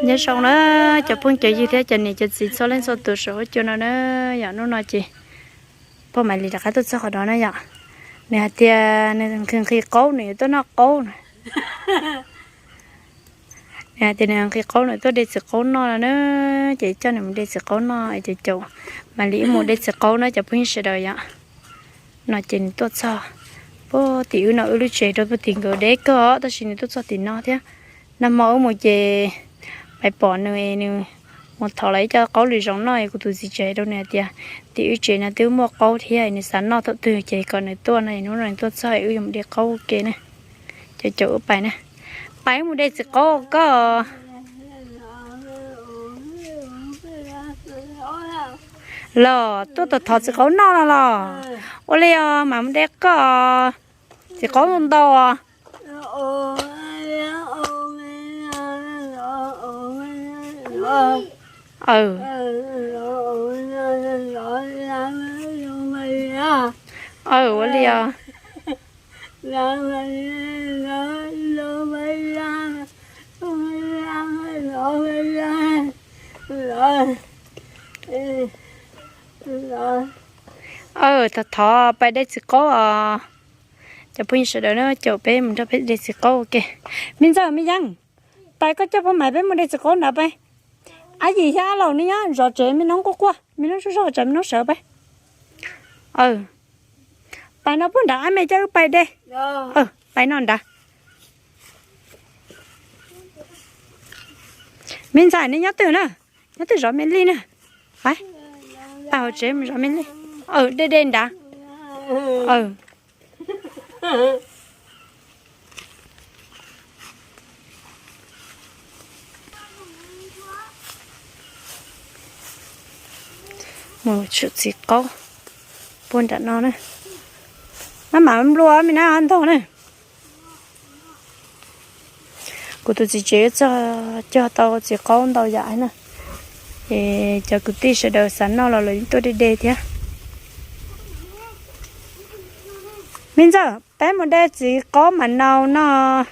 Nyob zoo na, cov phooj cov ywg thiab cov niam cov txiv txhua leej txhua tus saum huab cua no na, yom, hnub no ces pog Maiv Lis rov qab tuaj txog qhov no na yom. Nws hais tias nws nqhis nqhis qaub, nws yuav tuaj noj qaub na. Nws hais tias nws nqhis qaub, nws tuaj de txiv qaub noj no na, ces coj nws mus de txiv qaub noj, ces caum Maiv Lis wb mus de txiv qaub na cov phooj ywg sawv daws yom. No ces nws tuaj txog puag tim wb no, wb lub tsev rau puag tim nkawd deb kawg os, tab sis nws tuaj txog tim no thiab. Nag hmo wb mus ces pais pom nws, nws mus thov lawv ib co qaub lwm zoov noj, kuv tus txiv tsev rau nws hais tias tim wb tsev no twb muaj qaub thiab, nws xav noj thaum twg ces kom nws tuaj no, hnub no nws tuaj txog wb yuav mus de qaub ua ke na. Cov caum wb pais na, pais wb mus de txiv qaub koj. Los tuaj thov thov txiv qaub noj no los? Ua li os, mam mus de koj. Txiv qaub ntau ntau os. Aw, ua li os. Aw, thov thov pais de txiv qaub os. Cov phooj ywg sawv daws na, caum peb mus nrog peb de txiv qaub ua ke. Me ntxawg, me yeeb, pais koj coj pog Maiv peb mus de txiv qaub nrad pais. Ab yim thiab ab laus neb nyob zov tsev, me noob quaj quaj, me noob zoj zog, tsam me noob sawv pais. Aw, pais no puag nrad, ab me coj wb pais de. Aw, pais no nrad. Me ntxawg, neb nyob twg na? Nyob twg zov me li na. Pais, pais hauv tsev mus zov me li. Aw, de de nrad. Aw. Mus tshwm txiv qaub puag nram no na. Maj mam nplua me na ntog na. Kuv tus txiv tsev txog cog tau txiv qaub ntau yam na. Es cov kwv tij sawv daws xav noj los lawv tuaj de de thiab. Me ntxawg, peb mus de txiv qaub mam nau noj.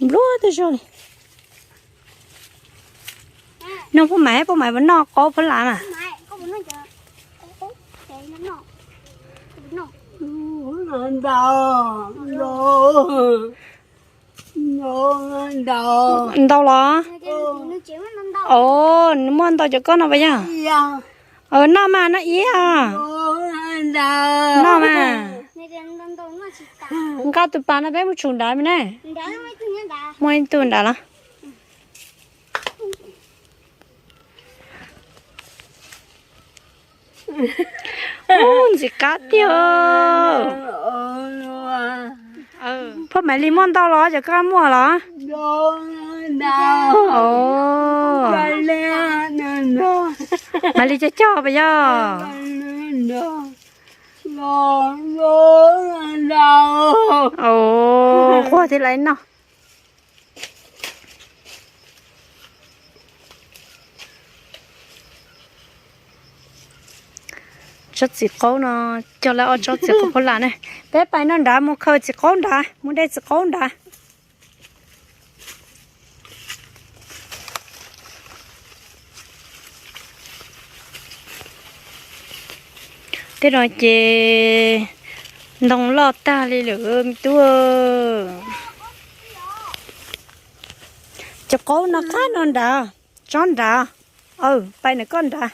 Nplua tej zog li. Nug puag Maiv, puag Maiv puas noj qaub phuab las mas? Ntau los? Os, nws muaj ntau cov koj no puas yog? Noj mas, noj ib os. Noj mas. Nqa tus pas no peb mus tshum nrad me ne. Muaj ib tug nrad los? Ub, ntxim qab tiag. Phuab Maiv Lis muaj ntau los cov koj muaj los? Maiv Lis cog cog puas yog? Quaj thiab laiv noj. Tsob txiv qaub no, cog lawm ob tsob txiv qaub phuab las ne. Peb pais no nrad mus khaws txiv qaub nrad, mus de txiv qaub nrad. Tej no ces ntoo loj tag li lawm me tub. Cov qaub no qab no nrad, tsob nrad, aw, pais ntawm koj nrad.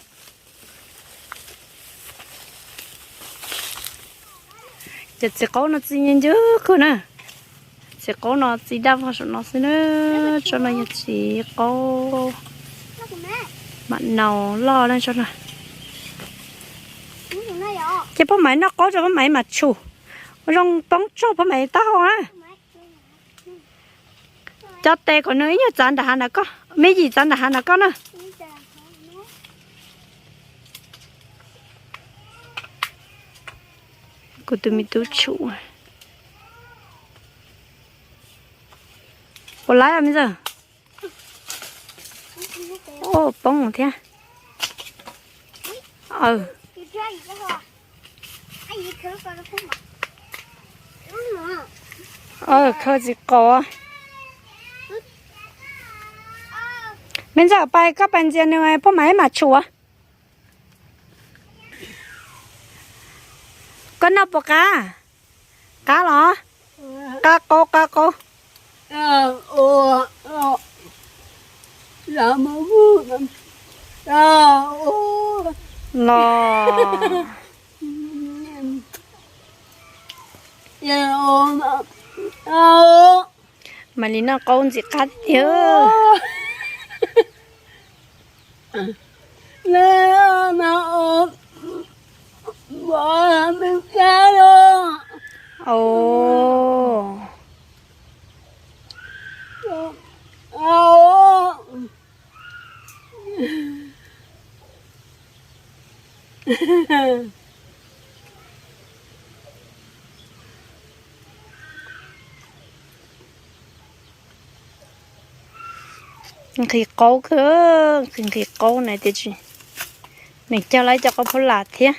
Cov txiv qaub no txi ncw ncw kawg na. Txiv qaub no txi daj vog saum no xwb na. Tsob no yog txiv qaub mam nau loj na tsob no. Ces Phab Maiv noj qaub rau Phab Maiv mas tshum, zoo poob tsog Phab Maiv taub hau na. Cov tes kom nws ib nyuag txav nram hav nram koj, me yim txav nram hav nram koj na. Kuv tus me tub tshum. Puas laib me ntxawg? Poob thiab. Khaws txiv qaub. Ntxawm, pais koj pais ntxias nws poj maiv mam tshum. Koj noj puas qab? Qab los? Qab qau, qab qau. Los. Mam li noj qaub ntxim qab tiag. Nqhis qaub kawg, nqhis qaub na tiam sis nws cog lawm cov qau phab lam thiab.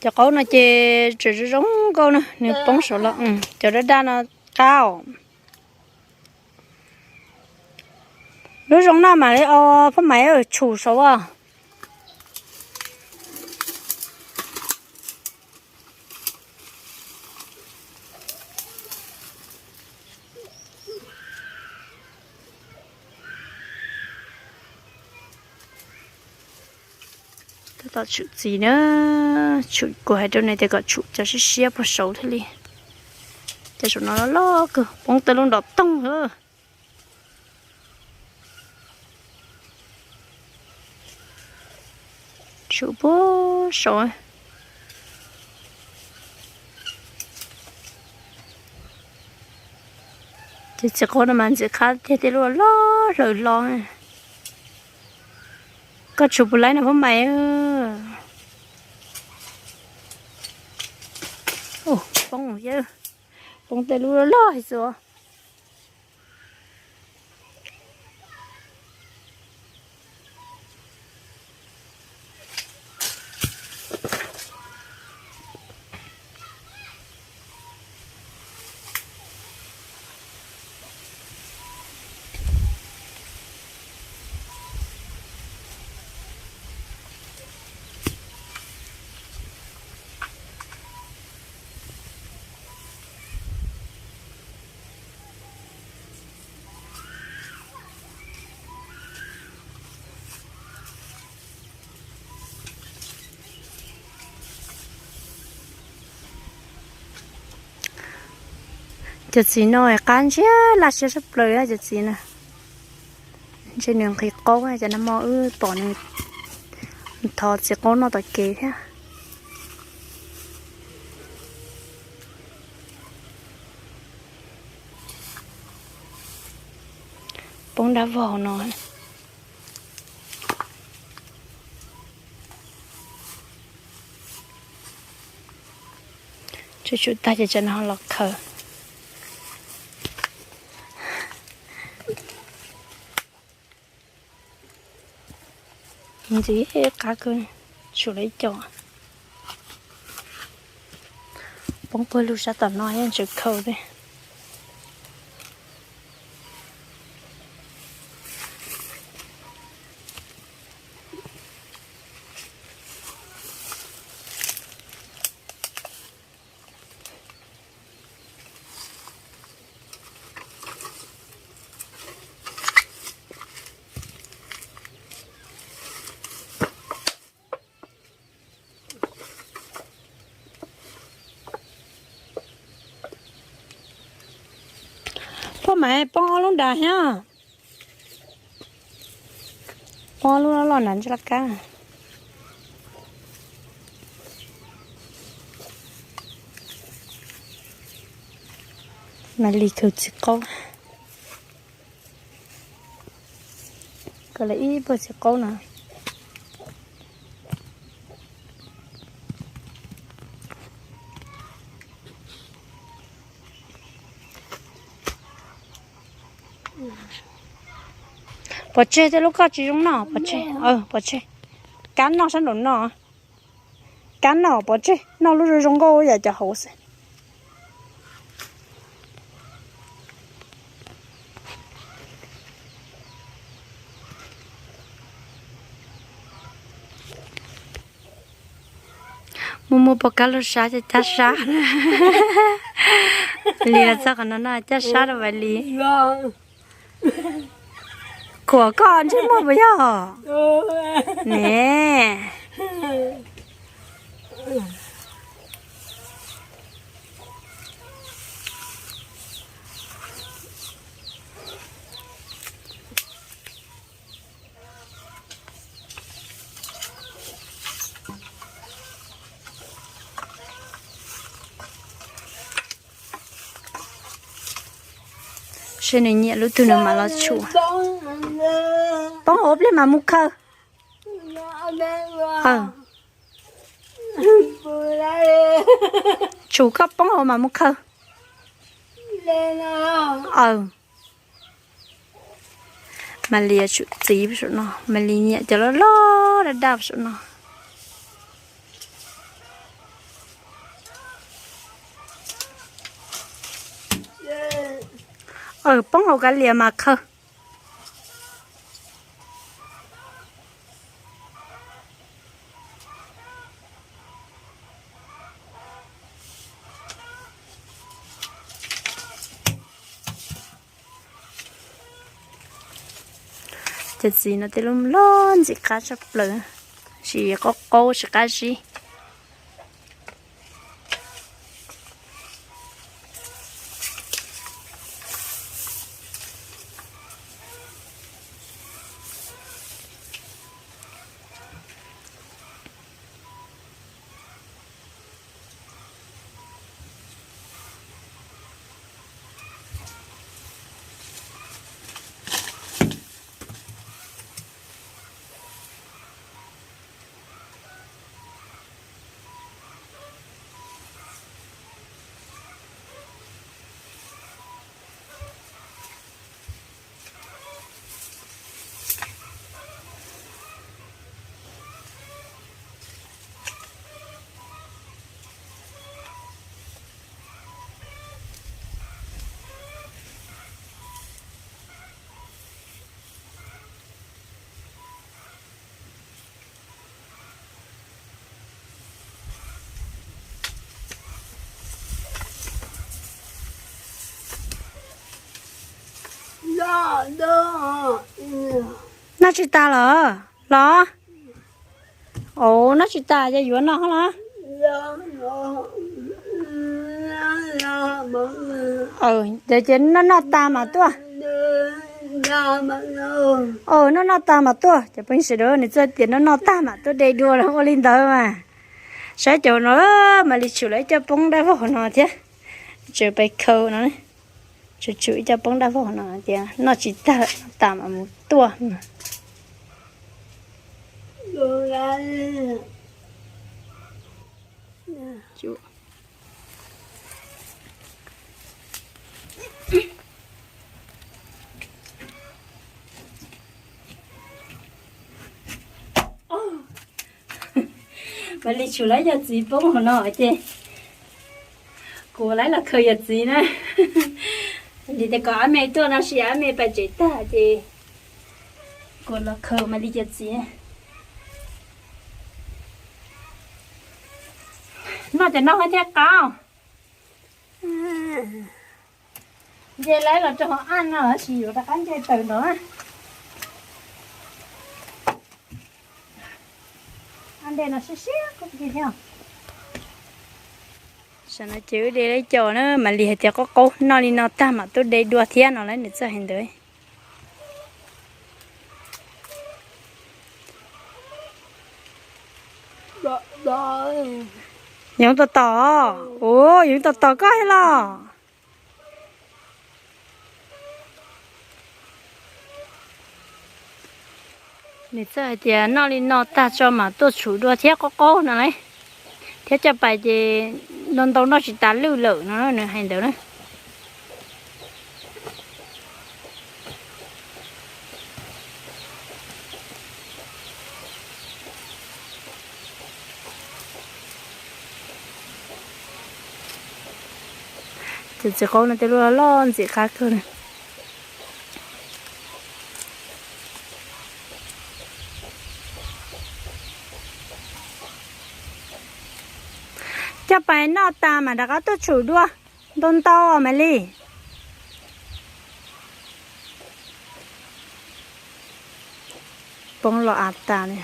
Cov qaub no ces tseem zoo zoo nkauj na, nws poob saud los, cov daj daj no qab os. Lub zoo no mam li o, phab maiv tshum saud as. Tab tom tshum txiv na, tshum, kuv hais rau nws tias kom tshum cov siab siab puag saud thiaj li. Cov saum no loj loj kawg, poob tej lub nrov toog. Tshum puag saud. Ces txiv qaub no mas ntxim qab tiag, tej lub loj hlaws hlo. Koj tshum puas laib no phab maiv? Poob, poob tej lub loj hais xwb. Cov txiv no qab ntsiag laj siab sab plaws cov txiv na. Ntshe nws nqhis qaub, cov nag hmo wb pom nws thov txiv qaub noj tom kev thiab. Poob dab vog no. Tshum tshum tag ces tsam no los khaws. Ntxim qab kawg, tshum lawm ib co. Poob puag lug sab tom no yeej tseem khaws thiab. Phaj Maiv poob ob lub nrad thiab. Poob ob lub loj nrad ntsej laj kab. Maiv Lis khaws txiv qaub. Khaws lawm ib puag txiv qaub no. Pov tseg tej lub koj tsis zoo noj, pov tseg, pov tseg. Kab noj sab nraum no. Kab noj pov tseg, noj lub zoo zoo nkauj yam cov hauv xwb. Muaj muaj pov kab lug sab caj sab. Lis los txog qhov no no caj sab rau Maiv Lis. Khuam koj ntsej muag puas yog? Ne. Seb nws nyiam lub twg nws mam los tshum. Poob hauv pliag mas mus khaws. Tshum koj poob hauv mas mus khaws. Aw, Maiv Lis tshum txiv saum no, Maiv Lis nyiam cov loj loj daj daj saum no. Aw, poob hauv kav liam mas khaws. Cov txiv no tej lub loj ntxim qab tshaj plaws, tsis qaub qaub tsis qab zib. Noj tsis tas los los? Ov, noj tsis tas ces yuav noj los? Ces noj noj tag mam tuaj. Noj noj tag mam tuaj, cov phooj ywg sawv daws, nws txawj tias noj noj tag mam tuaj de dua los ua li ntawd mas. Saib cov no, Maiv Lis tshum lawv ib co poob dab vog no thiab. Tseem pais khaws no, tshum tshum ib co poob dab vog no tias noj tsis tag, noj tas mam mus tuaj no. Maiv Lis tshum lawv yawm txiv poob hauv no ces kuv lawv los khaws yawm txiv na. Lis tias kom ab me tuaj no sis ab me pais tsev tag ces kuv los khaws Maiv Lis yawm txiv. Noj cov no thiaj qab. Nce lawv los rau hauv aj no sis yuav rov qab nce tawm nrad. Aj nte no siab siab kub tiag thiab. Tam no ces wb de lawv cov na, Maiv Lis hais tias qaub qaub noj li no tag mam tuaj de dua thiab no lawm, nws txawj hais ntawd. Yoov tom tom, ua yoov tom tom koj los. Nws txawj hais tias noj li no tag tso mam tuaj tshum dua thiab qaub qaub no lauj, thiab coj pais ces ntau ntau noj tsis tas lwj lawm no nws hais ntawd na. Tus txiv qaub no tej lub loj loj ntxim qab kawg li. Coj pais noj tas mam rov qab tuaj tshum dua. Ntau ntau mas li. Poob los av tas li.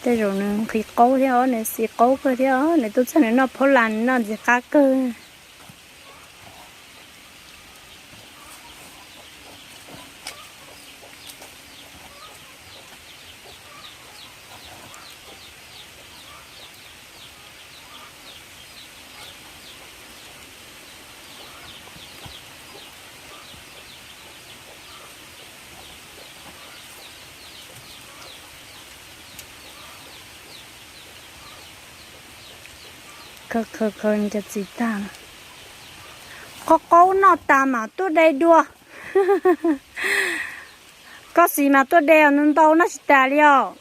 Tej zaum nws nqhis qaub thiab os, nws xis qaub kawg thiab os, nws tuaj txog nws noj phab las noj ntxim qab kawg. Khaws khaws khaws cov txiv tag. Qaub qaub noj tas mam tuaj de dua. Koj xis mas tuaj de os, ntau ntau noj tsis tas li os.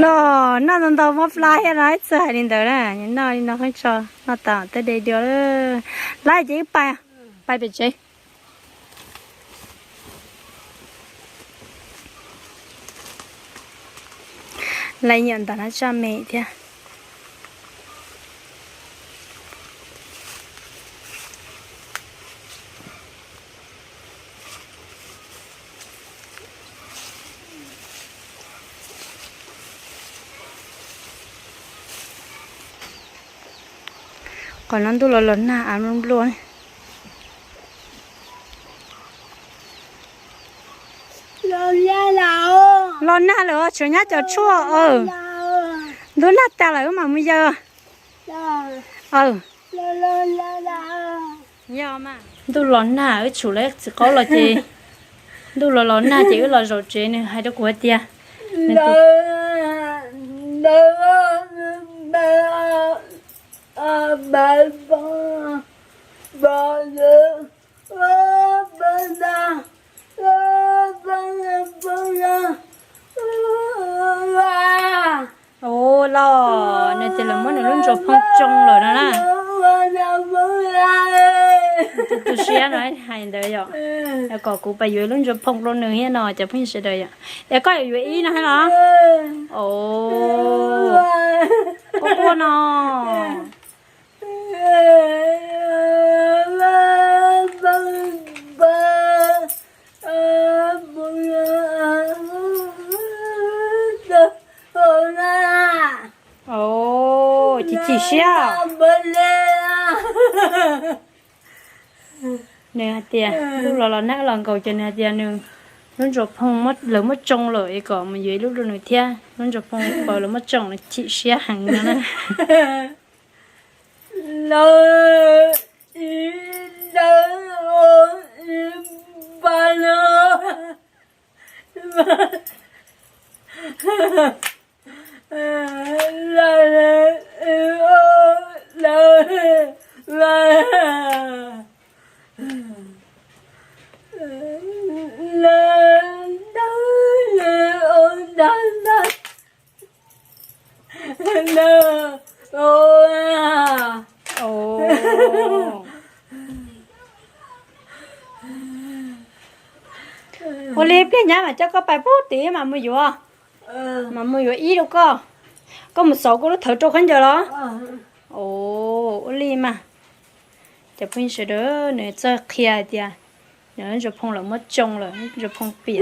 Los noj ntau ntau muab plab thiab no, ib txwm hais li ntawd na, noj li no pheej tso, noj tas tuaj de dua. Lawm ces wb pais, pais pem tsev. Lawv nyiam ntawm no tsaj me thiab. Qhov no ntuj los los nag av nplua nplua. Los nag lawm, tshuav nyab cov tshuaj. Ntuj nag tas lawm wb mam mus yawg. Ntuj los nag wb tshum lawv txiv qaub los ces, ntuj los los nag ces wb los zaum tsev, nws hais rau kuv hais tias, Ua los nws tias lawv muab nws lub ntsuas phoo tsoo lawm no na. Tu siab no hais ntawd yom. Kom kuv pais yuav lub ntsuas phoo rau nws thiab no cov phooj ywg sawv daws yom. Es koj yuav ib no thiab los? Quaj quaj no. Chim chim siab. Nws hais tias ntuj los los nag los nkaus ces nws hais tias nws lub ntsuas phoo lawv muab tsoo lawm es kom mus yuav ib lub rau nws thiab, lub ntsuas phoo paws lawv muab tsoo, nws chim siab heev no na. Ua li pliag nyab mam coj koj pais pub tid mam mus yuav, mam mus yuav ib rau koj. Koj mus xauv koj lub thawv rau khaub ncaws los? Ua li mas. Cov phooj ywg sawv daws, nws txawj qhia hais tias nws lub ntsuas phoo lawv muab tsoo lawm, lub ntsuas phoo piam.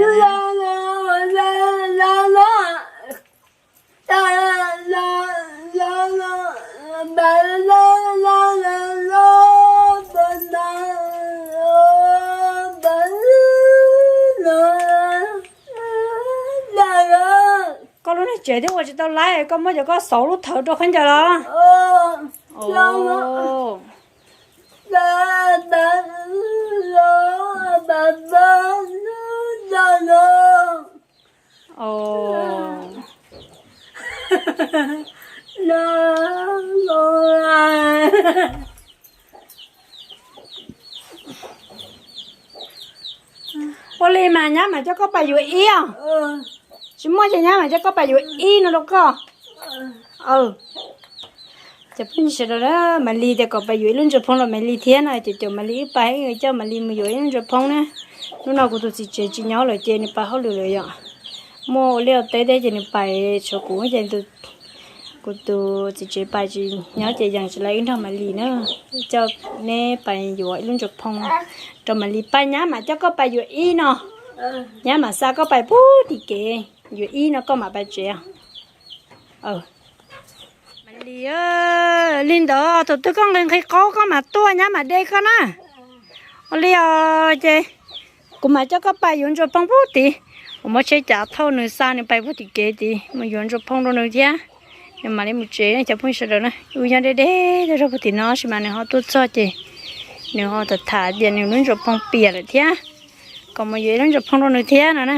Koj lub niag tsev twb ua tsis tau laib, koj muab cov koj xauv lub thawv rau khaub ncaws los? Ua li mas nyab mam coj koj pais yuav ib os. Tsis muaj ces nyab mam coj koj pais yuav ib no rau koj. Ces phooj ywg sawv daws, Maiv Lis tias kom pais yuav ib lub ntsuag phoo rau Maiv Lis thiab no ces caum Maiv Lis wb pais, wb coj Maiv Lis mus yuav ib lub ntsuag phoo na. Hnub no kuv tus txiv tsev tsis nyob lawm ces nws pais hauj lwm lawm yom. Muaj ua liaj ua teb thiab ces nws pais tshuav kuv ces kuv tus txiv tsev pais tsis nyob ces yeej tsis lawv wb nrog Maiv Lis na. Coj neb pais yuav ib lub ntsuag phoo rau Maiv Lis, pais nyab mam coj koj pais yuav ib no. Nyab mam xa koj pais puag tim kev, yuav ib no koj mam pais tsev. Maiv Lis, li ntawd thaum twg koj nqhis nqhis qaub koj mam tuaj, nyab mam de koj na. Ua li os, ces kuv mam coj koj pais yuav ntsuag phoo puag tid. Kuv muab tsheb cav thauj nws xa nws pais puag tim kev tid mus yuav ntsuag phoo rau nws thiab. Nws mam li mus tsev cov phooj ywg sawv daws na. Wb nyob deb deb rau puag tim no tab sis mas nws ho tuaj txog ces nws ho tham tham tias nws lub ntsuag phoo piam lawm thiab, kom mus yuav ib lub ntsuag phoo rau nws thiab no na.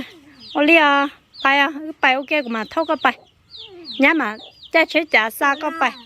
Ua li os, pais os, wb pais ua ke kuv mam thauj koj pais. Nyab mam caij tsheb cav xa koj pais.